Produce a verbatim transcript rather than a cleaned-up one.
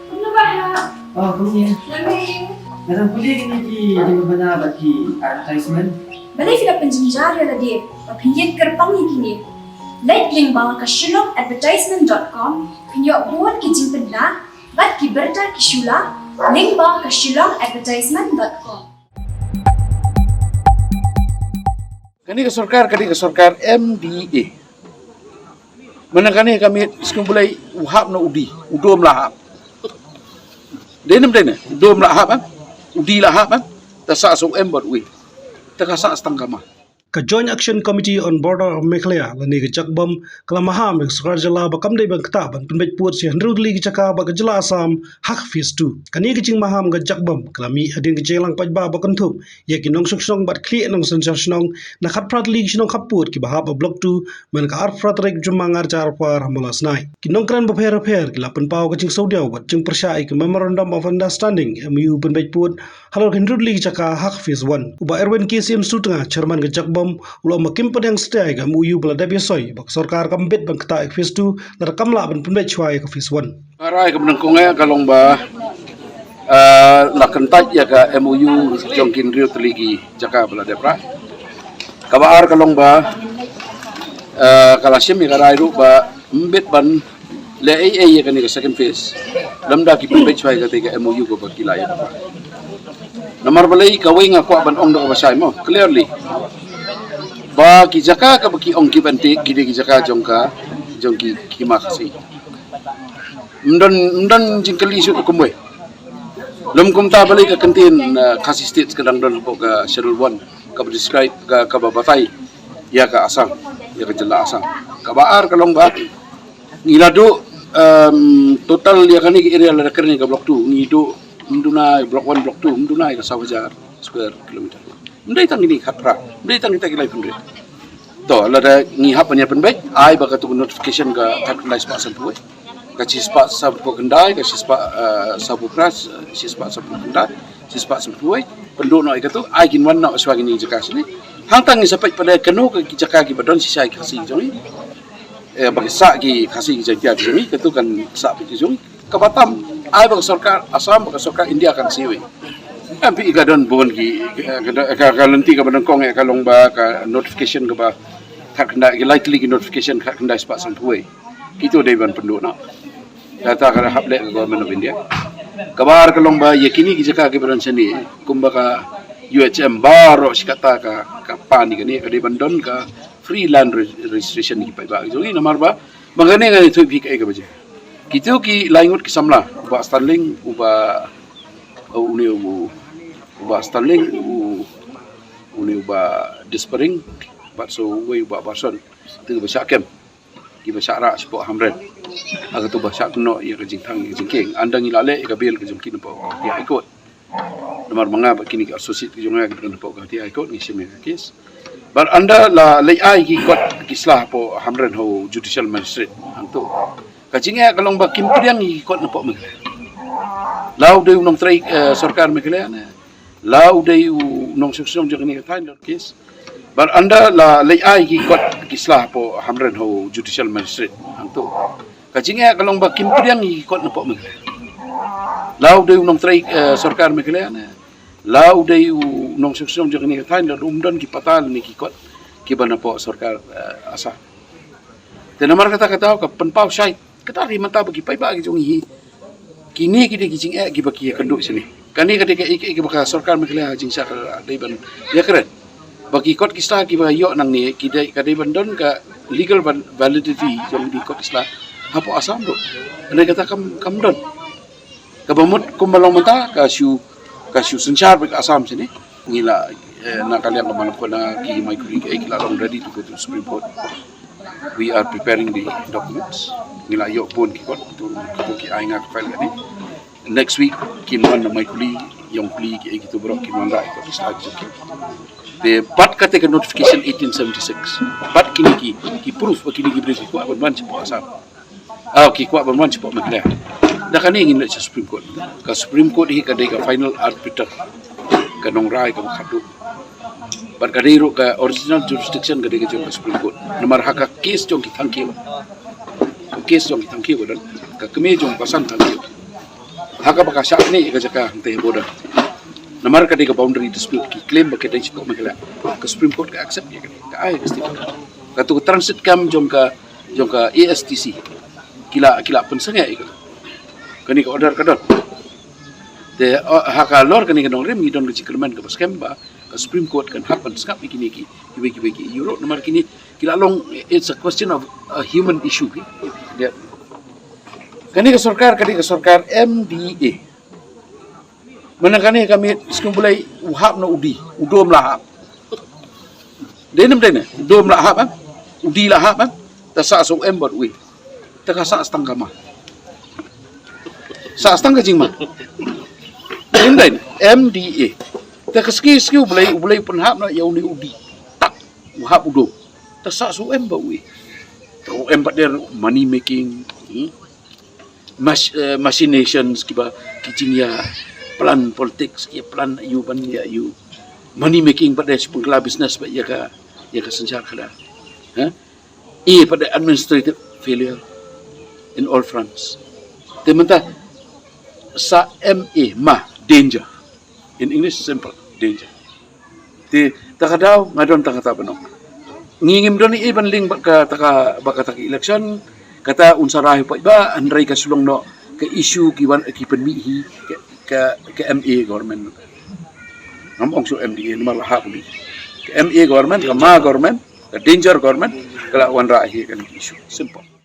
Kumno ba ha? Oh, kumne. Nga dang pule kine ki jingbna bad ki advertisement. Balei phi la pynjynjar ïa lade ba phin ïeng kyrpang ïa kine? Leit lyngba ka shillong advertisement dot com, phin ïoh bun ki jingpynbna bad ki bynta ki shu la, lyngba ka shillong advertisement dot com. Kane ka sorkar, kane ka sorkar M D A. Mynta kane ka miet skum Blei u hap na u D, u dom la hap. Dei ne em dei ne, u dom la hap, eh? U D la hap, eh? Ta sa so em bad u. Ta ka sa stang kama. Ka Joint Action Committee on Border of Meghalaya, lane ka JACBOM, ka la maham ïa ka sorkar jylla ba kam dei ban ktah ban pynbeit pud shi hynriew tylli ki jaka bad ka jylla Assam ha ka phase two. Kane ka jingmaham ka JACBOM ka la mih hadien ka jingïalang paidbah ba kynthup ïa ki nongshong shnong bad khlieh nongsynshar shnong na khatphra tylli ki shnong khappud kiba hap ha Block two, mynta ka arphew phra tarik Jymmang arhajar arphew ar ha Mawlasnai. Ki nongkren bapher bapher ki la pynpaw ka jingsngewdiaw bad jingpyrshah ïa ka Memorandum of Understanding, M O U, pynbeit pud halor ka hynriew tylli ki jaka ha ka phase one. U Bah Erwin K C M Sutnga, Chairman ka JACBOM, u la ong ba kim pdiang satia ïa ka M O U ba la dep ïasoi, ba ka sorkar kam bit ban ktah ïa ka phase two lada kam lah ban pynbeit shuwa ïa ka phase one. Ka rai kaba nyngkong eh ka long ba, eh, la kyntait ïa ka M O U jong ki hynriew tylli ki jaka ba la dep rah. Kaba ar ka long ba, eh, ka la shim ïa ka rai ruh ba ym bit ban leh ei ei ïa kane ka second phase lymda ki pynbeit shuwa ïa kata ka M O U kaba ki la ïa. Namar balei? Kawei, nga kwah ban ong da kaba shai mo clearly ba ki jaka kaba ki ong ki ban teh ki dei ki jaka jong ka, jong ki, ki hima Khasi. Ym don, ym don jingkylli shuh kumwei. Lym kumta balei ka kyntien, eh, Khasi State ka dang don hapoh ka Schedule one kaba describe, ka, kaba batai ïa ka Assam, ïa ka jylla Assam. Kaba ar ka long ba ngi la duh, em, total ïa kane ka area lada kren ïa ka Block two, ngi duh, ym duna Block one, Block two, ym duna ïa ka saw hajar square kilometer. Ym dei tang kine khatphra, ym dei tang kita ki lai pynrit. To, lada ngi hap ban ïa pynbeit, ai ba katu ka notification ka khatkhyndai spah sanphew wei, ka shispah sanphew khyndai, ka shispah, eh, sanphew phra, shispah sanphew khyndai, shispah sanphew wei, pynduh noh ïa katu, ai kin wan noh shuwa kine ki jaka shane. Hangta ngin sa peit pat kano ka ki jaka kiba don shisha ki Khasi ki jong ngi. Eh, ba ki sah ki Khasi ki Jaiñtia ki jong ngi, katu kan sah pat ki jong ngi. Kaba tam, ai ba ka sorkar Assam, ba ka sorkar India kan siew. Em, phi, ka don bun ki, ka, ka, ka lynti kaba nyngkong eh ka long ba ka notification kaba khatkhyndai, ki lai tylli ki notification khatkhyndai spah sanphew wei. Kitu dei ban pynduh noh. Kata ka hap leh ka Government of India. Kaba ar ka long ba ïa kine ki jaka kiba don shane, kumba ka U H M baroh shi katta ka, ka pan ïa kane, ka dei ban don ka free land re-, registration ïa ki paidbah ki jong ngi, namar ba, ba kane, nga ïathuh ïa phi kaei kaba jia. Kitu ki lai ngut ki samla, u Bah Stanling, u Bah, u, une u, u Bah Stanling, u, une u Bah Dispering, bad sa uwei u Bah Barson. Te kiba shah kem, kiba shah rah shapoh Hamren. Ha katu ba shah kynnoh ïa ka jingthang ïa ka jingkieng. Ynda ngi la leh ïa ka bail ka jong ki napoh High Court. Namar ma nga bad kine ki associate ki jong nga ki dang napoh Guwahati High Court ngi shim ïa ka case. Bad ynda la leit ai ki kot ki sla hapoh Hamren ha u Judicial Magistrate hangtu, ka jingeh ka long ba kim pdiang ïa ki kot napoh Meghalaya. La u dei u nongtrei, eh, sorkar Meghalaya ne, la u dei u nongshong shnong jong kane ka thaiñ, dot case. Bad ynda la leit ai ki kot ki sla hapoh Hamren ha u Judicial Magistrate hangtu, ka jingeh ka long ba kim pdiang ïa ki kot napoh Meghalaya. La u dei u nongtrei, eh, sorkar Meghalaya ne, la u dei u nongshong shnong jong kane ka thaiñ, lada um don ki patal ne ki kot kiba napoh sorkar, eh, Assam. Te namar kata, kata ka pynpaw shai, kata ri mynta ba ki paidbah ki jong ngi hi, kine ki dei ki jingeh kiba ki ïakynduh shane. Kane ka dei kaei kaei kaba ka sorkar Meghalaya ha jingshisha ka dei ban ïakren. Ba ki kot ki sla kiba ïoh nangne ki dei, ka dei ban don ka legal val-, validity jong ki kot ki sla hapoh Assam ruh. Hynrei kata kam, kam don. Kaba mut kumba long mynta ka shu, ka shu synshar bad ka Assam shane. Ngi la, eh, na ka liang ka Malakona ki Maikuli ki, eh, ki la long ready to go to Supreme Court. We are preparing the documents. Ngi la ïoh bun ki kot, to, to ki ai nga ka file kane. Next week kin wan na Maikuli, Yongpli ki, eh, kitu baroh kin wanrah ki kot ki sla ki jong ki. Te bad kata ka notification eighteen seventy-six. Bad kine ki, ki proof ba kine ki briew ki kwah ban wan shapoh Assam. Ah, ki kwah ban wan shapoh Meghalaya. Da kane ngin leit sha Supreme Court. Ka Supreme Court hi ka dei ka final arbiter, ka nongrai kaba khadduh. Bad ka dei ruh ka original jurisdiction ka dei ka jong ka Supreme Court. Namar ha ka case jong ki thang kiew, Ka case jong ki thang ki border, ka kmie jong ka san thang ki, ha kaba ka shah kane ka jaka hangtei border. Namar ka dei ka boundary dispute, ki claim ba ka dei sha pdeng Meghalaya. Ka Supreme Court ka accept ïa kane, ka ai ka stay order. Katu ka transit camp jong ka, jong ka A S T C, ki la, ki la pynsangeh ïa kane. Kane ka order ka don. Te, uh, ha ka lor kane ka nongrim ngi don ka jingkyrmen kaba skhem ba ka Supreme Court kan hap ban sngap ïa kine ki, kiwei kiwei ki ïuh ruh, namar kine ki la long, it's a question of a human issue ki. Ïa. Kane ka sorkar, kane ka sorkar M D A. Mynta kane ka miet, skum bulai u hap na u D, u dum la hap. Dei ne ym dei ne, u dum la hap, eh? U D la hap, eh? Ta sah sa u M bad u E. Ta ka sah sa tang ka ma. Sah sa tang ka jingma. Dei ne ym dei ne, M D A. Ta ka sngi sngi u bulai, u bulai pynhap na ïa une u D. Tak, u hap u dum. Ta sah sa u M bad u E. Ta u M bad der money making. Hmm? Mach-, eh, machinations kiba ki jingïa plan politics, ki plan ïa u ban ïa u money making bad dei sha pynkylla business bad ïa ka, ïa ka synshar khadar. Ha? E bad dei administrative failure in all fronts. Te mynta sa M A, ma, danger. In English, simple, danger. Te ta ka daw nga don tang kata ban ong. Ngi ngim don ei ei ban link bad kata ka, bad kata ka election, kata un sa rai pat ba hynrei ka shu long noh ka issue ki wan ki pynmih hi ka, ka, ka M A government. Ngam ong shuh M D A namar la hap hi. Ka M A government, ka ma government, ka danger government, ka la wanrah hi kane ka issue. Simple.